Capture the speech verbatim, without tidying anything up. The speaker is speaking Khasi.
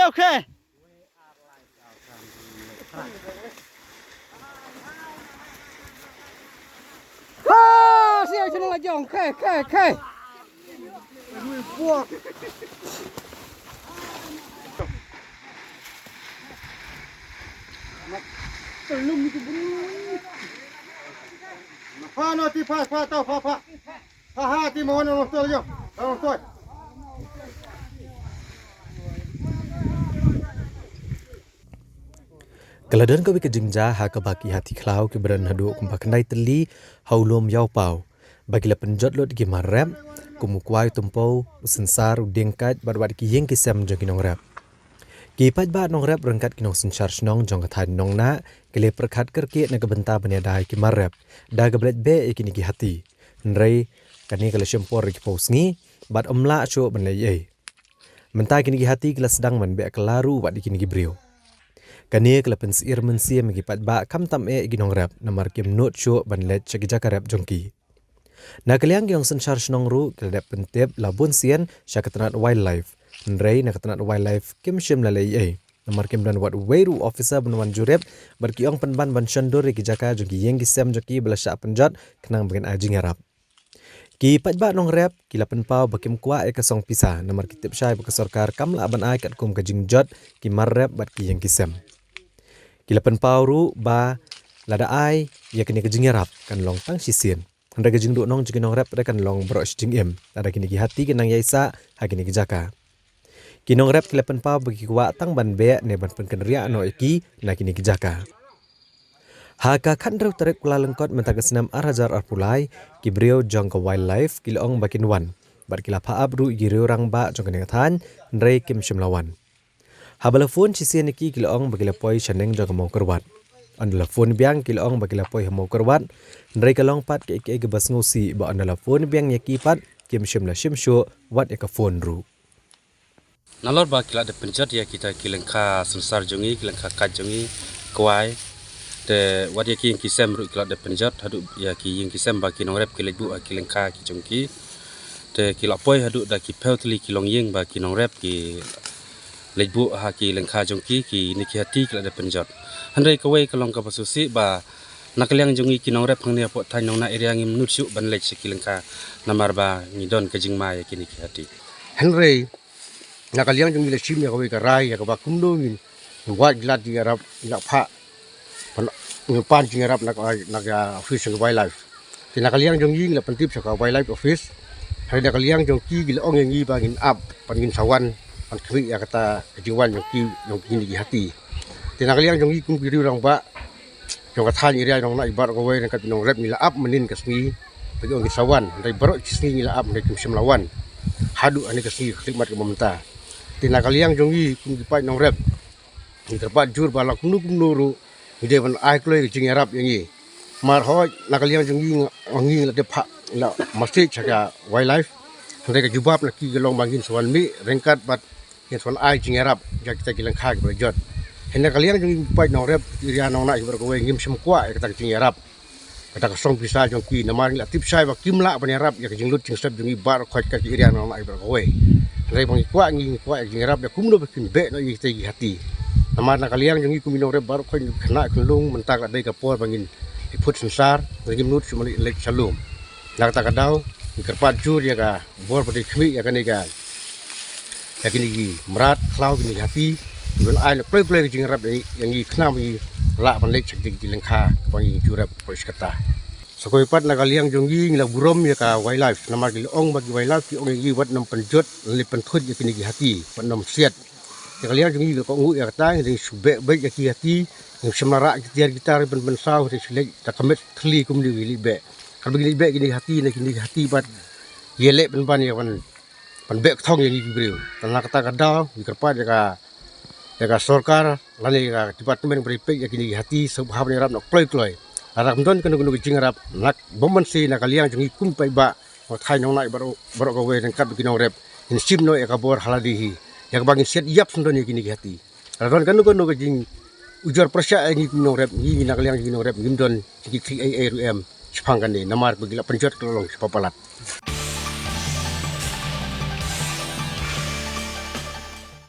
Okay. Ah, siap sini lajong. Okay, okay, okay. Pha no ti pha, pha tau, pha, pha. Pha ha ti mo no to yo. Tau to. Ka la don kawei ka jingjia ha kaba ki hati khlaw kiba don haduh kumba khyndai tylli ha u lum Ïawpaw ba ki la pynjot lut ki mar rep kum u kwai, u tympew, u synsar, u dieng kait bad wat ki ïing ki sem jong ki nongrep. Ki paidbah nongrep ryngkat ki nongsynshar shnong jong ka thaiñ Nongnah ki la pyrkhat kyrkieh na ka bynta ban ïada ïa ki mar rep da kaba leit beh ïa kine ki hati. Hynrei kane ka la shim por da ki phew sngi bad ym lah shuh ban leh ei ei. Mynta kine ki hati ki la sdang ban beh kylla ruh wat ïa kine ki briew. Kane ka la pynsyier mynsiem ïa ki paidbah khamtam eh ïa ki nongrep namar kim nud shuh ban leit sha ki jaka rep jong ki. Na ka liang ki nongsynshar shnong ruh ki la dep pyntip la bun sien sha ka tnat Wildlife. Hynrei na ka tnat Wildlife kim shym la leh ei ei namar kim don wat uwei ruh u officer ban wan jurip bad ki ong pynban ban shondur ïa ki jaka jong ki ïing ki sem jong ki ba la shah pynjot khnang ba kin ai jingïarap. Ki paidbah nongrep ki la pynpaw ba kim kwah ïa ka song pisa namar ki tip shai ba ka sorkar kam lah ban ai katkum ka jingjot ki mar rep bad ki ïing ki sem. Ki la pynpaw ruh ba lada ai ïa kane ka jingïarap kan long tang shisien. Hynrei ka jingduhnong jong ki nongrep re kan long baroh shi jingim lada kine ki hati ki nang ïaisah ha kine ki jaka. Ki nongrep ki la pynpaw ba ki kwah tang ban beh ne ban pynkynriah noh ïa ki na kine ki jaka. Ha ka khathynriew tarik Kyllalyngkot mynta ka snem ar hajar arphew lai, ki briew jong ka Wildlife ki la ong ba kin wan bad ki la phah ap ruh ïa ki riew rangbah jong kane ka thaiñ, hynrei kim shym la wan. Haba la phone shisien ïa ki ki la ong ba ki la poi shaneng jong ka Mawkyrwat. Ynda la phone biang ki la ong ba ki la poi ha Mawkyrwat, hynrei ka long pat kaei kaei kaba sngewsih ba ynda la phone biang ïa ki pat kim shym la shim shuh wat ïa ka phone ruh. Nalor ba ki la dep pynjot ïa kita ki lyngkha synsar jong ngi, ki lyngkha kait jong ngi, kwai. Te wat ïa ki ïing ki sem ruh ki la dep pynjot haduh ïa ki ïing ki sem ba ki nongrep ki leit buh ha ki lyngkha ki jong ki. Te ki la poi haduh da ki phew tylli ki longïing ba ki nongrep ki leit buh ha ki lyngkha jong ki, kine ki hati ki la dep pynjot. Hynrei kawei ka long kaba sngewsih ba na ka liang jong ngi ki nongrep hangne hapoh thaiñ Nongnah area ngim nud shuh ban leit sha ki lyngkha namar ba ngi don ka jingma ïa kine ki hati. Hynrei na ka liang jong ngi la shim ïa kawei ka rai ïa kaba kumno ngin wad glat jingïarap, ngi la phah, pan, ngin pan jingïarap na ka, na ka office jong ka Wildlife. Te na ka liang jong ngi ngi la pyntip sha ka Wildlife Office. Hynrei na ka liang jong ki ki la ong ïa ngi ba ngin ap, ban ngin sa wan ban khmih ïa kata ka jingwan jong ki, jong kine ki hati. Te na ka liang jong ngi kum ki riew rangbah jong ka thaiñ area Nongnah baroh kawei ryngkat ki nongrep ngi la ap mynnin ka sngi ba ki ong ki sa wan, hynrei baroh shi sngi ngi la ap hynrei kim shym la wan haduh hane ka sngi ka khyllipmat kaba mynta. Te na ka liang jong ngi kum ki paid nongrep ngi kyrpad jur ba la kumno kumno ruh ngi dei ban ai kloi ka jingïarap ïa ngi. Mar hoi na ka liang jong ngi, ngi la dep phah, la message ha ka Wildlife, hynrei ka jubab na ki ka long ba ngin sa wan mih ryngkat bad ngin sa wan ai jingïarap ïa kita ki lyngkha kiba la jot. Hynrei na ka liang jong ngi paid nongrep area Nongnah baroh kawei ngim shym kwah ïa kata ka jingïarap, kata ka song pisa jong ki namar ngi la tip shai ba kim lah ban ïarap ïa ka jinglut jingsep jong ngi baroh khoit ka area Nongnah baroh kawei. Hynrei ba ngi kwah, ngi kwah ïa ka jingïarap ïa kumno ba kin beh noh ïa kita ki hati. Namar na ka liang jong ngi kum ki nongrep baroh khoit ngi khynnah khynlung, mynta ka dei ka por ba ngin ïa phut synsar, ngim nud shuh ban leit sha lum. Na kata ka daw ngi kyrpad jur ïa ka bor ba dei khmih ïa kane ka, ïa kine ki mrad khlaw, kine ki hati, ngi ban ai noh kloi kloi ka jingïarap ïa ngi khnang ba ngi lah ban leit sha kine ki lyngkha ba ngi ju rep poi sha kata. Sa kawei pat na ka liang jong ngi ngi la burom ïa ka Wildlife namar ki la ong ba ki Wildlife ki ong ïa ngi wat nym pynjot lane pynthuit ïa kine ki hati, wat nym siat. Ïa ka liang jong ngi ngi la kohnguh ïa kata, ngi dang shu beh beit ïa ki hati, ngim shym la rah ki tiar ki tar ban pynsaw, te shu leit da ka met thylli kumne ki leit beh. Katba ki leit beh kine ki hati, na kine ki hati pat ki ïaleh pynban ïa ban, ban beh kthong ïa ngi ki briew. Te na kata ka daw ngi kyrpad ïa ka, ïa ka sorkar lane ïa ka department ba ïapeit ïa kine ki hati sngewbha ban ïarap noh kloi kloi. Lada kam don kano kano ka jingïarap na bymman shi na ka liang jong ngi kum paidbah ba thaiñ Nongnah baroh, baroh kawei ryngkat bad ki nongrep ngin shim noh ïa ka bor ha lade hi ïa kaba ngin siat ïap syndon ïa kine ki hati. Lada don kano kano ka jingujor pyrshah ïa ngi kum nongrep, ngi, ngi na ka liang jong ngi nongrep ngim don jingkitkhlieh ei ei ruh em shaphang kane namar ba ki la pynjot ka la long shaphang palat.